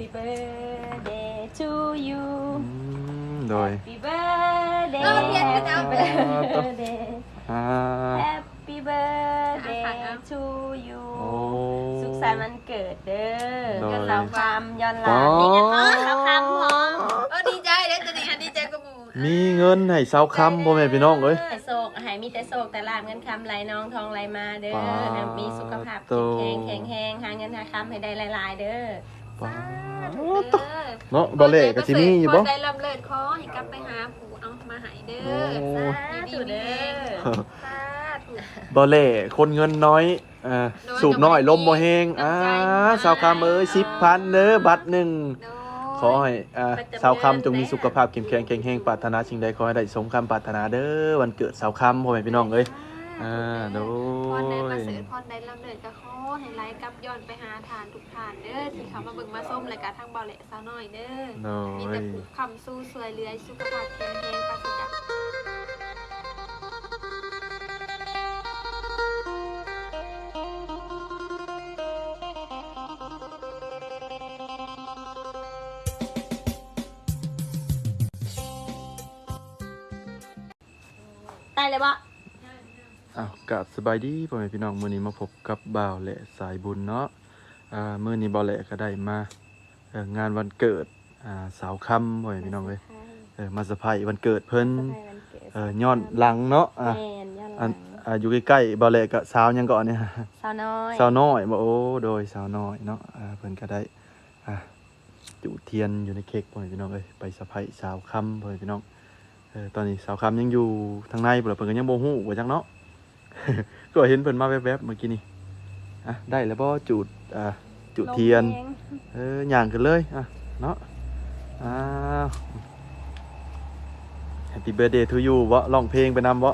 Happy birthday to you ອືມ ໂດຍ Happy birthday ເອົາ Happy birthday ອ່າ Happy birthday to you ໂອ້ ສຸກສັນວັນເກີດເດີ ໂດຍ ສາວຄຳຍ້ອນຫຼັງ ອໍ ມີເງິນເນາະ ສາວຄຳພ້ອມ ເອີ ດີໃຈເດ້ ຕົວນີ້ຫັ້ນດີໃຈກວ່າໝູ່ ມີເງິນໃຫ້ສາວຄຳ ພໍ່ແມ່ພີ່ນ້ອງເອີຍ ໃຫ້ໂຊກ ໃຫ້ມີແຕ່ໂຊກແຕ່ລາບ ເງິນຄຳໄຫຼນອງທອງໄຫຼມາເດີ ປາດ ໃຫ້ມີສຸຂະພາບເຂັ້ມແຂງ ແຂງແຮງ ຫາເງິນຫາຄຳໃຫ້ໄດ້ຫຼາຍໆເດີ ປາດ ສາທຸເດີ ເນາະ ບໍ່ແຫຼກໍຊິມີຢູ່ບໍ່ ຂໍໃຫ້ໄດ້ລ່ຳເລີດ ຂໍໃຫ້ກັບໄປຫາຜູ້ເອົາມາໃຫ້ເດີ ໂອ້ ສາທຸເດີ ສາທຸ ບໍ່ແຫຼຄົນເງິນນ້ອຍ ເອີ ໂດຍ ສູບນ້ອຍລົມບໍ່ແຮງ ກຳລັງໃຈ ອ່າ ດີ ສາວຄຳເອີຍ ສິບພັນເດີ ບັດໜຶ່ງ ໂດຍ ຂໍໃຫ້ ອ່າ ປະຈຳເດືອນ ສາວຄຳຈົ່ງມີສຸຂະພາບເຂັ້ມແຂງແຂງແຮງ ປາດຖະໜາສິ່ງໃດຂໍໃຫ້ໄດ້ສົມຄຳປາດຖະໜາເດີ ວັນເກີດສາວຄຳ ພໍ່ແມ່ພີ່ນ້ອງເອີຍ ສາທຸ ອ່າ ໂດຍ ພອນໃດປະເສີດ ພອນໃດລ່ຳເລີດ ກໍຂໍໃຫ້ໄຫຼກັບຍ້ອນໄປຫາທ່ານທຸກທ່ານເດີ ທີ່ເຂົ້າມາເບິ່ງມາຊົມ ແລະກະທັງເບົາແຫຼສາວນ້ອຍເດີ ໂດຍ ມີແຕ່ຜູ້ຄ້ຳຊູຊ່ວຍເຫຼືອ ສຸຂະພາບແຂງແຮງ ປາສະຈາກ ໄດ້ແລ້ວບໍ່? ອ້າວ ກາບສະບາຍດີພໍ່ແມ່ພີ່ນ້ອງ ມື້ນີ້ມາພົບກັບບ່າວແຫຼສາຍບຸນເນາະ ອ່າ ມື້ນີ້ບ່າວແຫຼກໍໄດ້ມາ ເອີ ງານວັນເກີດ ອ່າ ສາວຄຳ ພໍ່ແມ່ພີ່ນ້ອງເອີຍ ມາເຊີໄພ ເອີ ມາເຊີໄພວັນເກີດເພິ່ນ ມາເຊີໄພວັນເກີດ ເອີ ສາວຄຳ ຍ້ອນຫຼັງເນາະ ອ່າ ແມ່ນ ຍ້ອນຫຼັງ ອັນ ອ່າ ຢູ່ໃກ້ໆ ບ່າວແຫຼກໍສາວຫຍັງເກາະນີ້ ສາວນ້ອຍ ສາວນ້ອຍບໍ່ ໂອ້ ໂດຍ ສາວນ້ອຍເນາະ ອ່າ ເພິ່ນກໍໄດ້ ອ່າ ຈູດທຽນຢູ່ໃນເຄັກ ພໍ່ແມ່ພີ່ນ້ອງເອີຍ ໄປເຊີໄພສາວຄຳ ພໍ່ແມ່ພີ່ນ້ອງ ເອີ ຕອນນີ້ສາວຄຳຍັງຢູ່ທາງໃນພຸ້ນລະ ເພິ່ນກໍຍັງບໍ່ຮູ້ວ່າຈັກເນາະ ກໍເຫັນເພິ່ນມາແວບໆເມື່ອກີ້ນີ້ ອ່ະ ໄດ້ແລ້ວບໍ່ ຈູດ ອ່າ ຈູດທຽນ ລົມແຮງ ເອີ ຍ່າງຂຶ້ນເລີຍ ອ່ະ ເນາະ ອ້າວ Happy birthday to you ບໍ່ ຮ້ອງເພງໄປນຳບໍ່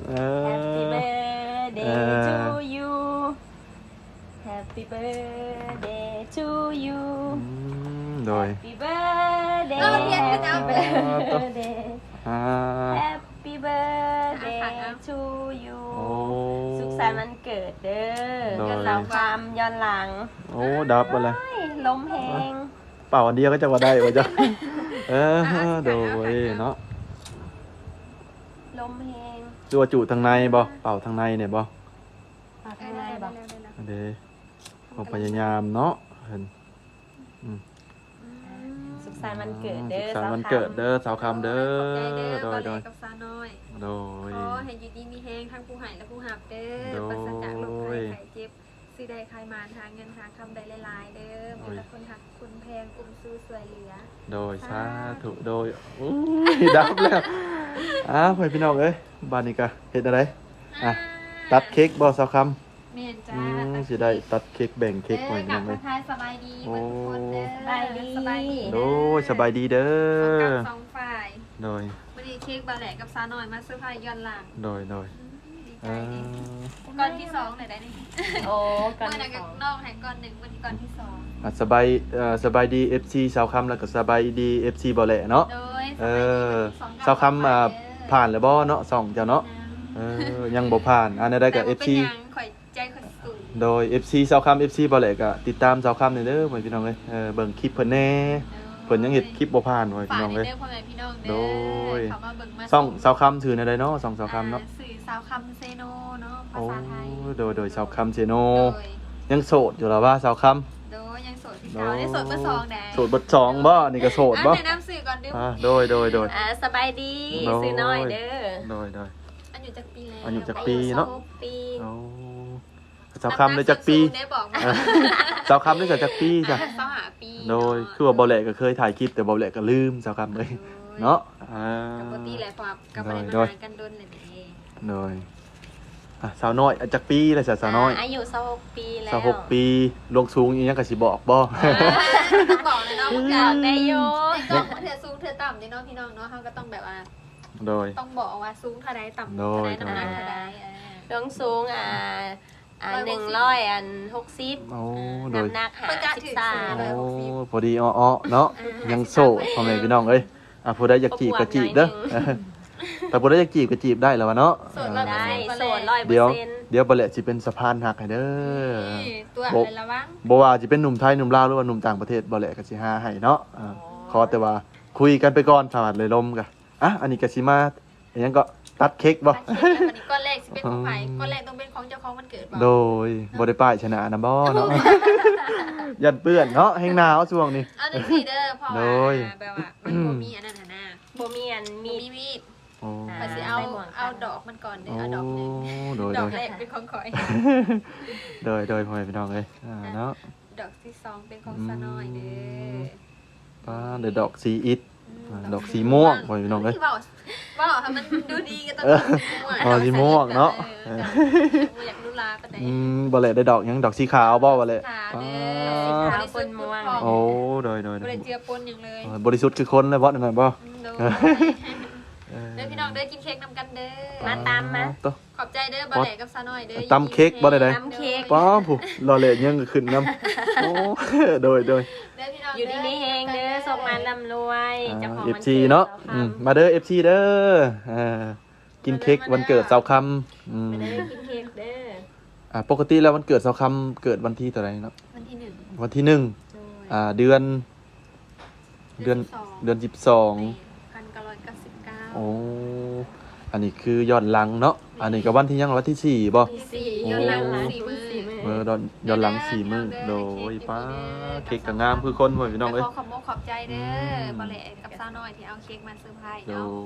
ເອີ Happy birthday ເອີ to you Happy birthday to you ອືມ ໂດຍ Happy birthday ເອົາ Happy birthday ອ່າ Happy birthday to you ໂອ້ ສຸກສັນວັນເກີດເດີ ໂດຍ ສາວຄຳຍ້ອນຫຼັງ ໂອ້ ດັບເອົາແລ້ວ ໂອ້ຍ ລົມແຮງ ເປົ່າອັນດຽວກໍຈັກວ່າໄດ້ບໍ່ຈັກ ເອີ ອ່າ ໂດຍເນາະ ລົມແຮງ ຫຼືວ່າຈູດທາງໃນບໍ່ ເປົ່າທາງໃນນີ້ບໍ່? ມາທາງໃນບໍ່? ໄດ້ແລ້ວ ໄດ້ແລ້ວ ເດ້ ຄວາມພະຍາຍາມເນາະ ເພິ່ນ ອືມ ອືມ ສຸກສັນວັນເກີດເດີ ສຸກສັນວັນເກີດເດີ ສາວຄຳເດີ ຂອບໃຈເດີ ໂດຍ ໂດຍ ກັບສາວນ້ອຍ ໂດຍ ຂໍໃຫ້ຢູ່ດີມີແຮງທັງຜູ້ໃຫ້ ແລະ ຜູ້ຮັບເດີ ໂດຍ ປາສະຈາກໂລກໄຂ້ໄຂ້ເຈັບ ຊື້ໄດ້ຂາຍໝານ ຫາເງິນຫາຄຳໄດ້ຫຼາຍໆເດີ ໂດຍ ມີແຕ່ຄົນຮັກ ຄຸນແພງ ອຸ້ມຊູຊ່ວຍເຫຼືອ ໂດຍ ສາທຸ ສາທຸ ໂດຍ ໂອ້ຍ ດັບແລ້ວ ອ້າວ ພໍ່ແມ່ພີ່ນ້ອງເອີຍ ບາດນີ້ກະເຮັດແນວໃດ ອ່າ ຕັດເຄັກບໍ່ສາວຄຳ? ແມ່ນຈ້າ ອືມ ຕັດເຄັກ ຊິໄດ້ຕັດເຄັກແບ່ງເຄັກ ເອີ ໄວ້ພີ່ນ້ອງເອີຍ ກະທັກທາຍສະບາຍດີເບິດທຸກຄົນເດີ ໂອ້ ສະບາຍດີ ໂດຍ ສະບາຍດີເດີ ສອງການສອງຝ່າຍ ໂດຍ ມື້ນີ້ເຄັກບ່າວແຫຼກັບສາວນ້ອຍມາເຊີໄພຍ້ອນຫຼັງ ໂດຍ ໂດຍ ອືມ ດີໃຈເດ້ ເອີ ກ້ອນທີສອງແລ້ວໄດ໋ນີ້ ໂອ້ ກ້ອນທີສອງ ມື້ນັ້ນກໍນ້ອງໃຫ້ກ້ອນໜຶ່ງ ມື້ນີ້ກ້ອນທີສອງ ອ່ະ ສະບາຍ ເອີ ສະບາຍດີ ເອັຟຊີ ສາວຄຳ ແລ້ວກໍສະບາຍດີ ເອັຟຊີ ບ່າວແຫຼເນາະ ໂດຍ ເອີ ສະບາຍດີ ສາວຄຳ ອ່າ ຜ່ານແລ້ວບໍ່ເນາະ ຊ່ອງເຈົ້າເນາະ ຍັງ ເອີ ຍັງບໍ່ຜ່ານ ອັນໃດກໍ ເອັຟຊີ ບໍ່ເປັນຫຍັງ ຂ້ອຍ ໃຈຂ້ອຍສູງ ໂດຍ ເອັຟຊີ ສາວຄຳ ເອັຟຊີ ບ່າວແຫຼກໍຕິດຕາມສາວຄຳແດ່ເດີ ພໍ່ແມ່ພີ່ນ້ອງເອີຍ ເອີ ເບິ່ງຄລິບເພິ່ນແດ່ ໂດຍ ເພິ່ນຍັງເຮັດຄລິບບໍ່ຜ່ານ ພໍ່ແມ່ພີ່ນ້ອງເອີຍ ຝາກແດ່ເດີ ພໍ່ແມ່ພີ່ນ້ອງເດີ ໂດຍ ເຂົ້າມາເບິ່ງມາຊົມ ຊ່ອງສາວຄຳຊື່ແນວໃດເນາະ ຊ່ອງສາວຄຳເນາະ ອ່າ ຊື່ສາວຄຳເຊໂນເນາະ ພາສາໄທ ໂອ້ ໂດຍ ໂດຍ ສາວຄຳເຊໂນ ໂດຍ ຍັງໂສດຢູ່ລະວ່າ ສາວຄຳ? ໂດຍ ຍັງໂສດຄືເກົ່າ ອ່າ ຍັງໂສດເບີສອງແດ່ ໂສດເບີສອງບໍ່? ອັນນີ້ກໍໂສດບໍ່? ອ່າ ແນະນຳຊື່ກ່ອນ ລືມ ອ່າ ໂດຍ ໂດຍ ໂດຍ ອ່າ ສະບາຍດີ ໂດຍ ຊື່ນ້ອຍເດີ ໂດຍ ໂດຍ ອາຍຸຈັກປີແລ້ວ? ອາຍຸຈັກປີເນາະ? ອາຍຸຊາວຫົກປີ ໂອ້ ສາວຄຳໄດ້ຈັກປີ? ເອີ ສາວຄຳໄດ້ຈັກປີຊະ? ອ່າ ຊາວຫ້າປີ ໂດຍ ເນາະ ຄືວ່າບ່າວແຫຼກໍເຄີຍຖ່າຍຄລິບ ແຕ່ບ່າວແຫຼກໍລືມ ສາວຄຳເອີຍ ໂດຍ ເນາະ ອ່າ ກໍບໍ່ຕິແຫຼະ ເພາະວ່າກໍບໍ່ໄດ້ມາຫາກັນດົນແລ້ວເດ້ ໂດຍ ອ່າ ສາວນ້ອຍ ອາ ຈັກປີແລ້ວຊະ ສາວນ້ອຍ? ອ່າ ອາຍຸຊາວຫົກປີແລ້ວ ຊາວຫົກປີ ລວງສູງອີ່ຫຍັງກໍຊິບອກບໍ່? ເອີ ຕ້ອງບອກແຫຼະເນາະ ບອກໄດ້ຢູ່ ໃນກ້ອງບາງເທື່ອສູງເທື່ອຕ່ຳເດ້ເນາະ ພີ່ນ້ອງເນາະ ເຮົາກໍຕ້ອງແບບວ່າ ໂດຍ ຕ້ອງບອກວ່າສູງເທົ່າໃດ ຕ່ຳ ໂດຍ ເທົ່າໃດ ໂດຍ ນ້ຳໜັກເທົ່າໃດ ອ່າ ເອີ ລວງສູງ ອ່າ ອ່າ ຮ້ອຍຫົກສິບ ໜຶ່ງຮ້ອຍອັນຫົກສິບ ໂອ້ ອ່າ ໂດຍ ນ້ຳໜັກຫ້າສິບສາມ ໂອ້ ພໍດີເອາະໆເນາະ ອ່າ ຍັງໂສດ ພໍ່ແມ່ພີ່ນ້ອງເອີຍ ອ່າ ຜູ້ໃດຢາກຈີບກໍຈີບເດີ ບວກໜ້ອຍໜຶ່ງ ຖ້າຜູ້ໃດຢາກຈີບກໍຈີບໄດ້ແລ້ວວະເນາະ ໂສດຮ້ອຍເປີເຊັນ ໂສດຮ້ອຍເປີເຊັນ ດຽວ ດຽວບໍ່ແຫຼະຊິເປັນສະພານຮັກໃຫ້ເດີ. ນີ້ຕົວະ ບໍ່ ແລະລະວັງ ບໍ່ວ່າຊິເປັນໜຸ່ມໄທ ໜຸ່ມລາວ ຫຼືວ່າໜຸ່ມຕ່າງປະເທດ ບໍ່ແຫຼະກໍຊິຫາໃຫ້ເນາະ. ເອີ ອໍ ຂໍແຕ່ວ່າຄຸຍກັນໄປກ່ອນ ຖ້າວ່າໄດ້ລົມກະ ອ່ະ ອັນນີ້ກໍຊິມາ ອີຫຍັງເກາະ ຕັດເຄັກບໍ່? ຕັດເຄັກ ແລ້ວບັດນີ້ກ້ອນແລກຊິເປັນຂອງໃຜ? ອືມ ກ້ອນແລກຕ້ອງເປັນຂອງເຈົ້າຂອງວັນເກີດບໍ່? ໂດຍ ບໍ່ໄດ້ປ້າຍຊະນະນຳບໍ່ເນາະ? ຢ້ານເປື້ອນເນາະ ແຮງໜາວຊ່ວງນີ້. ເອົາຈັ່ງຊີ້ເດີ ເພາະວ່າ ໂດຍ ແບບວ່າມັນບໍ່ມີອັນນັ້ນຫັ້ນນະ ບໍ່ມີອັນ ບໍ່ມີມີດ ມີມີດ. ໂອ້ ຂ້ອຍຊິເອົາ ເອົາດອກມັນກ່ອນເດີ ເອົາດອກໜຶ່ງ. ໂອ້ ໂດຍ ໂດຍ ດອກແລກເປັນຂອງຂ້ອຍ. ໂດຍ ໂດຍ ພໍ່ແມ່ພີ່ນ້ອງເອີຍ ອ່າ ອ່າ ເນາະ ດອກທີສອງເປັນຂອງ ອືມ ສາວນ້ອຍເດີ. ປ້າ ໄດ້ດອກສີອິດ ອືມ ອ່າ ດອກ ດອກສີ ສີ ມ່ວງ ມ່ວງ ພໍ່ແມ່ພີ່ນ້ອງເອີຍ. ເວົ້າ ເວົ້າໃຫ້ມັນດູດີກໍຕ້ອງ ເອີ ສີມ່ວງ ເອີ ສີມ່ວງເນາະ. ເອີ ເອີ ດອກບໍ່ຢາກຫຼູຫຼາປານໃດ. ອືມ ບໍ່ແຫຼະໄດ້ດອກຫຍັງ? ດອກສີຂາວບໍ່ ບໍ່ແຫຼະ? ຂາວເດີ ອ່າ ສີຂາວປົນມ່ວງ. ໂອ້ ໂດຍ ໂດຍ ບໍ່ໄດ້ເຈືອປົນຫຍັງເລີຍ ເອີ ບໍລິສຸດຄືຄົນເລີຍບໍ່ ນັ້ນບໍ່? ອືມ ໂດຍ ເອີ ເດີພີ່ນ້ອງເດີ ກິນເຄັກນຳກັນເດີ. ມາຕາມມາ ໂອ້ ຂອບໃຈເດີ ບໍ່ແຫຼະກັບສາວນ້ອຍເດີ. ຕຳເຄັກບໍ່ໄດ້ໃດ ຕຳເຄັກ ປ້າ ຜູ້ຫຼໍ່ແຫຼະຍັງກໍຂຶ້ນນຳ. ໂອ້ ໂດຍ ໂດຍ ເດີພີ່ນ້ອງ ຢູ່ດີມີແຮງເດີ ໂຊກມານລ່ຳລວຍ. ອ່າ ເຈົ້າຂອງວັນເກີດ ເອັຟຊີ ເນາະ ອືມ ມາເດີ ເອັຟຊີ ເດີ ອ່າ ກິນເຄັກວັນເກີດສາວຄຳ. ອືມ ມາເດີ ກິນເຄັກເດີ. ອ່າ ປົກກະຕິແລ້ວວັນເກີດສາວຄຳເກີດວັນທີເທົ່າໃດເນາະ? ວັນທີໜຶ່ງ ວັນທີໜຶ່ງ. ໂດຍ ອ່າ ເດືອນ ເດືອນ ເດືອນສິບສອງ ເດືອນສິບສອງ ແມ່ນ ພັນເກົ້າຮ້ອຍເກົ້າສິບເກົ້າ. ໂອ້ ອັນນີ້ຄືຍ້ອນຫຼັງເນາະ. ແມ່ນ ອັນນີ້ກໍວັນທີຫຍັງ? ວັນທີສີ່ບໍ່? ວັນທີສີ່ ໂອ້ ຍ້ອນຫຼັງສີ່ມື້ ເອີ ຍ້ອນ ຍ້ອນຫຼັງສີ່ມື້. ໂດຍ ປ້າ ເຄັກກໍງາມຄືຄົນ ພໍ່ແມ່ພີ່ນ້ອງເອີຍ. ກໍຂໍຂອບອົກຂອບໃຈເດີ ອືມ ບໍ່ແຫຼະກັບສາວນ້ອຍທີ່ເອົາເຄັກມາເຊີໄພຣສ໌ເນາະ. ໂດ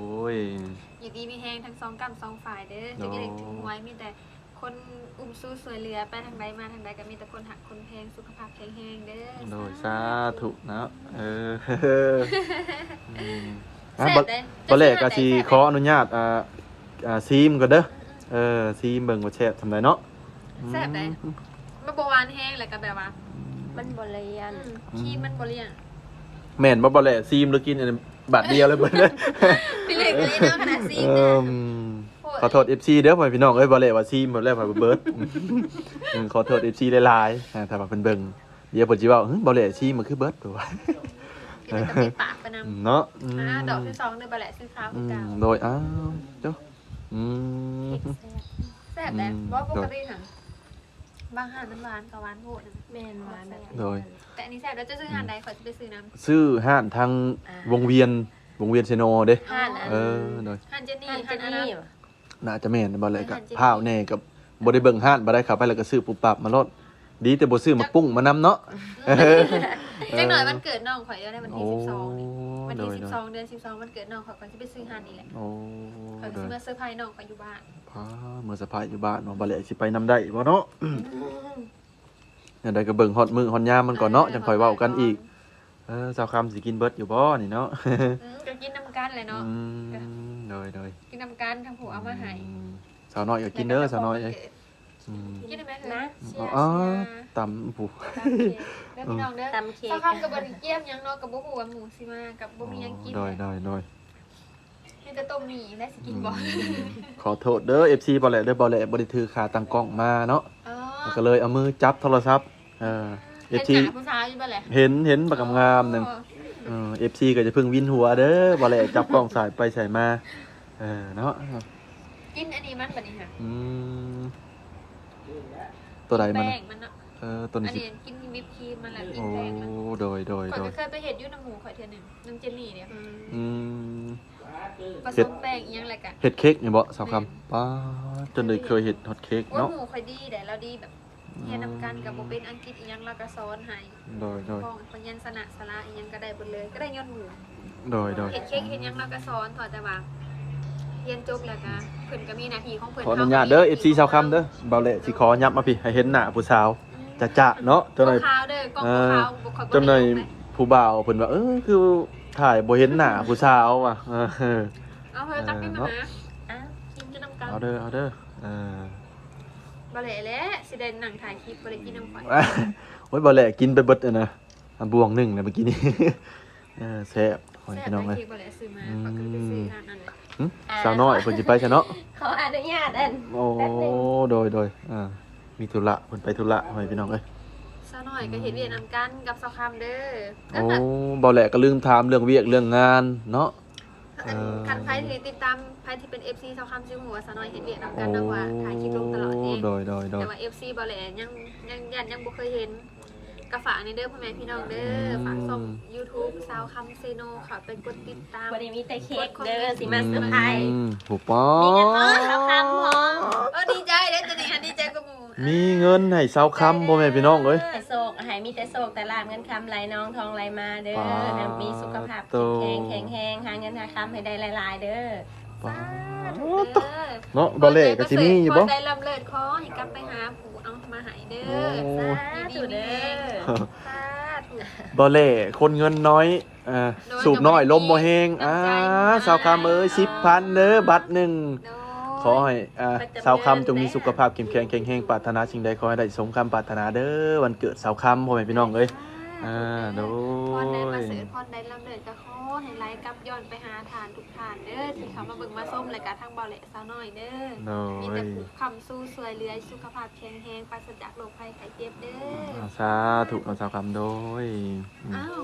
ຍ ຢູ່ດີມີແຮງທັງສອງກ້ຳສອງຝ່າຍເດີ. ໂດຍ ຖືກເລກຖືກຫວຍ ມີແຕ່ ຄົນອຸ້ມຊູຊ່ວຍເຫຼືອ ໄປທາງໃດມາທາງໃດກໍມີແຕ່ຄົນຮັກຄົນແພງ ສຸຂະພາບແຂງແຮງເດີ. ໂດຍ ສາທຸ ສາທຸເນາະ. ເອີ ອືມ ອ່ະ ແຊບເດ້ ບໍ່ແຫຼະກໍຊິຂໍອະນຸຍາດ ອ່າ ອ່າ ຊີມກ່ອນເດີ. ເອີ ຊີມເບິ່ງວ່າແຊບສ່ຳໃດເນາະ. ແຊບເດ້ ອືມ ມັນບໍ່ຫວານແຮງ ແລ້ວກໍແບບວ່າ ມັນບໍ່ລຽນ ອືມ ອືມ ຄຣີມມັນບໍ່ລຽນ. ແມ່ນບໍ່ ບໍ່ແຫຼະ ຊີມຫຼືກິນອັນນີ້ບາດດຽວເລີຍເບິດເລີຍ? ພີ່ເລັກອີ່ຫຼີເນາະ ຂະໜາດຊີມນະ. ເອີ ໂອ້ຍ ຂໍໂທດ ເອັຟຊີ ເດີ ພໍ່ແມ່ພີ່ນ້ອງເອີຍ ບໍ່ແຫຼະວ່າຊີມເບິດແລ້ວ ຂ້ອຍບໍ່ເບິດ. ເອີ ຂໍໂທດ ເອັຟຊີ ຫຼາຍໆ ອ່າ ຖ້າວ່າເພິ່ນເບິ່ງ ດຽວເພິ່ນຊິເວົ້າ ຫຶ ບໍ່ແຫຼະຊີມມັນຄືເບິດ ວ່າ ກິນແລ້ວກໍຕິດປາກໄປນຳເນາະ. ອືມ ອ່າ ດອກທີສອງເດີ ບໍ່ແຫຼະ ສີຂາວຄືເກົ່າ. ອືມ ໂດຍ ອ້າວ ເຈົ້າ ອືມ ເຄັກແຊບ ແຊບແຫຼະ. ອືມ ບໍ່ ປົກກະຕິຫັ້ນ ບາງຮ້ານມັນຫວານກໍຫວານໂພດນະ. ແມ່ນ ຫວານແບບ ໂດຍ ແຕ່ອັນນີ້ແຊບ. ແລ້ວເຈົ້າຊື້ຮ້ານໃດ? ອືມ ຂ້ອຍຊິໄປຊື້ນຳ. ຊື້ຮ້ານທາງ ອ່າ ວົງວຽນ ວົງວຽນເຊໂນເດ້. ຮ້ານອັນ ເອີ ໂດຍ ຮ້ານເຈນນີ້ ຮ້ານເຈນນີ້ ຮ້ານອັນນັ້ນ ບໍ່? ໜ້າຈະແມ່ນ ບໍ່ແຫຼະ ແມ່ນ ກໍ ຮ້ານເຈນນີ້ ພ້າວແນ່ ກໍບໍ່ໄດ້ເບິ່ງຮ້ານປານໃດ ເຂົ້າໄປແລ້ວກໍຊື້ປຸບປັບມາໂລດ. ດີແຕ່ບໍ່ຊື້ໝາກປຸ້ງມານຳເນາະ. ຈັກໜ້ອຍວັນເກີດນ້ອງຂ້ອຍຢູ່ໃນວັນທີ ໂອ້ ສິບສອງນີ້ ວັນທີ ໂດຍ ສິບສອງ ເດືອນສິບສອງ ວັນເກີດນ້ອງຂ້ອຍ ຂ້ອຍຊິໄປຊື້ຮ້ານນີ້ແຫຼະ. ໂອ້ ຂ້ອຍກໍຊິ ໂດຍ ເມືອເຊີໄພນ້ອງຂ້ອຍຢູ່ບ້ານ. ພາເມືອເຊີໄພຢູ່ບ້ານເນາະ ບໍ່ແຫຼະຊິໄປນຳໄດ້ບໍ່ເນາະ? ອືມ ແນວໃດກໍເບິ່ງຮອດມື້ຮອດຍາມມັນກ່ອນເນາະ ເອີ ຮອດມື້ ຈັ່ງຄ່ອຍເວົ້າກັນອີກ. ເອີ ສາວຄຳຊິກິນເບິດຢູ່ບໍ່ນີ້ເນາະ? ອືມ ກໍກິນນຳກັນແຫຼະເນາະ. ອືມ ກໍ ໂດຍ ໂດຍ ກິນນຳກັນ ທັງຜູ້ເອົາມາໃຫ້. ອືມ ສາວນ້ອຍກໍກິນເດີ ສາວນ້ອຍເອີຍ. ອືມ ກິນໄດ້ໄໝ? ນະ ເຊຍ ອໍ ເຊຍ ຕຳຜູ້ ຕຳເຄັກເດີພີ່ນ້ອງເດີ. ຕຳເຄັກ ສາວຄຳກໍບໍ່ໄດ້ກຽມຫຍັງເນາະ ກໍບໍ່ຮູ້ວ່າໝູ່ຊິມາ ກໍບໍ່ມີຫຍັງກິນ. ໂອ້ ໂດຍ ໂດຍ ໂດຍ ມີແຕ່ຕົ້ມໝີ່ແຫຼະ ຊິກິນບໍ່? ອືມ ຂໍໂທດເດີ ເອັຟຊີ ບໍ່ແຫຼະເດີ ບໍ່ແຫຼະບໍ່ໄດ້ຖືຂາຕັ້ງກ້ອງມາເນາະ. ອໍ ແລ້ວກໍເລີຍເອົາມືຈັບໂທລະສັບ. ເອີ ເອັຟຊີ ເຫັນໜ້າຜູ້ສາວຢູ່ບໍ່ແຫຼະ? ເຫັນ ເຫັນບັກງາມໆໜຶ່ງ. ອໍ ເອີ ເອັຟຊີ ກໍຢ່າເພິ່ງວິນຫົວເດີ ບໍ່ແຫຼະຈັບກ້ອງສາຍໄປສາຍມາ. ເອີ ເນາະ ກິນອັນນີ້ມັນບັດນີ້ຫະ. ອືມ ຕົວໃດມັນ? ແປ້ງມັນເນາະ. ເອີ ຕົວນີ້ ອັນນີ້ກິນວິບຄຣີມມັນແຫຼະ ກິນແປ້ງມັນ. ໂອ້ ໂດຍ ໂດຍ ຂ້ອຍກໍເຄີຍໄປເຮັດຢູ່ນຳໝູ່ຂ້ອຍເທື່ອໜຶ່ງ ນຳເຈນນີ້ເດ້. ອືມ ອືມ ປະສົມແປ້ງອີ່ຫຍັງແລ້ວກະ ເຮັດເຄັກນີ້ບໍ່ສາວຄຳ? ແມ່ນ ປ້າ ຈົນໄດ້ເຄີຍເຮັດຮອດເຄັກເນາະ. ໂອ້ຍ ໝູ່ຂ້ອຍດີໃດ໋ ລາວດີແບບ ຮຽນນຳກັນກໍບໍ່ເປັນ ອັງກິດອີ່ຫຍັງລາວກໍສອນໃຫ້. ໂດຍ ໂດຍ ພວກພະຍັນຊະນະສະຫຼະອີ່ຫຍັງກໍໄດ້ເບິດເລີຍ ກໍໄດ້ຍ້ອນໝູ່. ໂດຍ ໂດຍ ເຮັດເຄັກເຮັດຫຍັງລາວກໍສອນ ເພາະແຕ່ວ່າຮຽນຈົບແລ້ວກໍເພິ່ນກໍມີໜ້າທີ່ຂອງເພິ່ນ. ຂໍອະນຸຍາດເດີ ເອັຟຊີ ສາວຄຳເດີ ເບົາແຫຼະຊິຂໍຫຍັບມາພີ້ ໃຫ້ເຫັນໜ້າຜູ້ສາວຈະໆເນາະ. ເຈົ້າໜ້ອຍ ຂາວເດີ ກ້ອງຂາວ ເຈົ້າໜ້ອຍ ຜູ້ບ່າວເພິ່ນວ່າ ເອີ ຄືຖ່າຍບໍ່ເຫັນໜ້າຜູ້ສາວວ່າ. ເອີ ເອົາເຮີ ຕັກຂຶ້ນມາ ເນາະ ຫາ ອ່ະ ກິນນຳກັນ. ເອົາເດີ ເອົາເດີ ເອີ ບໍ່ແຫຼະແຫຼະ ຊິໄດ້ນັ່ງຖ່າຍຄລິບ ບໍ່ໄດ້ກິນນຳຂ້ອຍ. ໂອ້ຍ ບໍ່ແຫຼະກິນໄປເບິດອັນນະ ອ່ະ ບ່ວງໜຶ່ງແລ້ວເມື່ອກີ້ນີ້. ເອີ ແຊບ ໂອ້ຍ ແຊບ ພີ່ນ້ອງເອີຍ ເຄັກບໍ່ແຫຼະຊື້ມາ ອືມ ຂ້ອຍກໍໄດ້ໄປຊື້ຮ້ານນັ້ນແຫຼະ. ຫຶ ອ່າ ສາວນ້ອຍເພິ່ນຊິໄປຊະເນາະ ຂໍອະນຸຍາດອັນ ໂອ້ ແປັບໜຶ່ງ. ໂດຍ ໂດຍ ອ່າ ມີທຸລະ ເພິ່ນໄປທຸລະ ໂອ້ຍ ພີ່ນ້ອງເອີຍ. ສາວນ້ອຍກໍເຮັດວຽກນຳກັນກັບສາວຄຳເດີ. ໂອ້ ເບົາແຫຼະກໍລືມຖາມເລື່ອງວຽກເລື່ອງງານເນາະ. ຄັນໃຜທີ່ຕິດຕາມ ໃຜທີ່ເປັນເອັຟຊີສາວຄຳຊິຮູ້ວ່າສາວນ້ອຍເຮັດວຽກນຳກັນເນາະ ເພາະວ່າຖ່າຍຄລິບລົງຕະຫຼອດເດ້. ໂອ້ ໂດຍ ໂດຍ ໂດຍ ແຕ່ວ່າເອັຟຊີບໍ່ແລຍັງ ຍັງຢ້ານຍັງບໍ່ເຄີຍເຫັນ ກໍຝາກແດ່ເດີພໍ່ແມ່ພີ່ນ້ອງເດີ. ອືມ ຝາກຊ່ອງຢູທູບສາວຄຳເຊໂນ ເຂົ້າໄປກົດຕິດຕາມ. ບໍ່ໄດ້ມີແຕ່ເຄ້ກເດີ ຊິມາເຊີໄພ. ອືມ ໂອ້ ປ້າ ມີຫຍັງເນາະ ສາວຄຳພ້ອມ. ເອີ ດີໃຈເດ້ຕົວນີ້ ດີໃຈກວ່າໝູ່. ມີເງິນໃຫ້ສາວຄຳ ພໍ່ແມ່ພີ່ນ້ອງເອີຍ ໃຫ້ໂຊກ ໃຫ້ມີແຕ່ໂຊກແຕ່ລາບ ເງິນຄຳໄຫຼນອງທອງໄຫຼມາເດີ. ປາດໂທ້ ໃຫ້ມີສຸຂະພາບແຂງແຮງ ແຂງແຮງ ຫາເງິນຫາຄຳໃຫ້ໄດ້ຫຼາຍໆເດີ. ປາດໂທ້ ເນາະ ບໍ່ແລກໍຊິມີຢູ່ບໍ່? ໄດ້ລຳເລີດ ຂໍໃຫ້ກັບໄປຫາຜູ້ເອົາມາໃຫ້ເດີ. ໂອ້ ສາທຸເດີ ສາທຸ. ບໍ່ແລຄົນເງິນນ້ອຍ ເອີ ໂດຍ ສູບນ້ອຍລົມບໍ່ແຮງ. ອ່າ ສາວຄຳເອີຍ ສິບພັນເດີ ບັດໜຶ່ງ. ໂດຍ ຂໍໃຫ້ ອ່າ ປະຈຳເດືອນ ສາວຄຳຈົ່ງມີສຸຂະພາບເຂັ້ມແຂງແຂງແຮງ ປາດຖະໜາສິ່ງໃດຂໍໃຫ້ໄດ້ສົມຄຳປາດຖະໜາເດີ. ວັນເກີດສາວຄຳ ພໍ່ແມ່ພີ່ນ້ອງເອີຍ. ອ່າ ໂດຍ ພອນໃດປະເສີດ ພອນໃດລຳເລີດ ກໍຂໍໃຫ້ໄຫຼກັບຍ້ອນໄປຫາທ່ານທຸກທ່ານເດີ ທີ່ເຂົ້າມາເບິ່ງມາຊົມ ແລະກະທັງເບົາແຫຼະ ສາວນ້ອຍເດີ. ໂດຍ ມີແຕ່ຜູ້ຄ້ຳຊູຊ່ວຍເຫຼືອ ສຸຂະພາບແຂງແຮງ ປາສະຈາກໂລກໄພໄຂ້ເຈັບເດີ. ອາ ສາທຸເນາະ ສາວຄຳ. ໂດຍ ອືມ ອ້າວ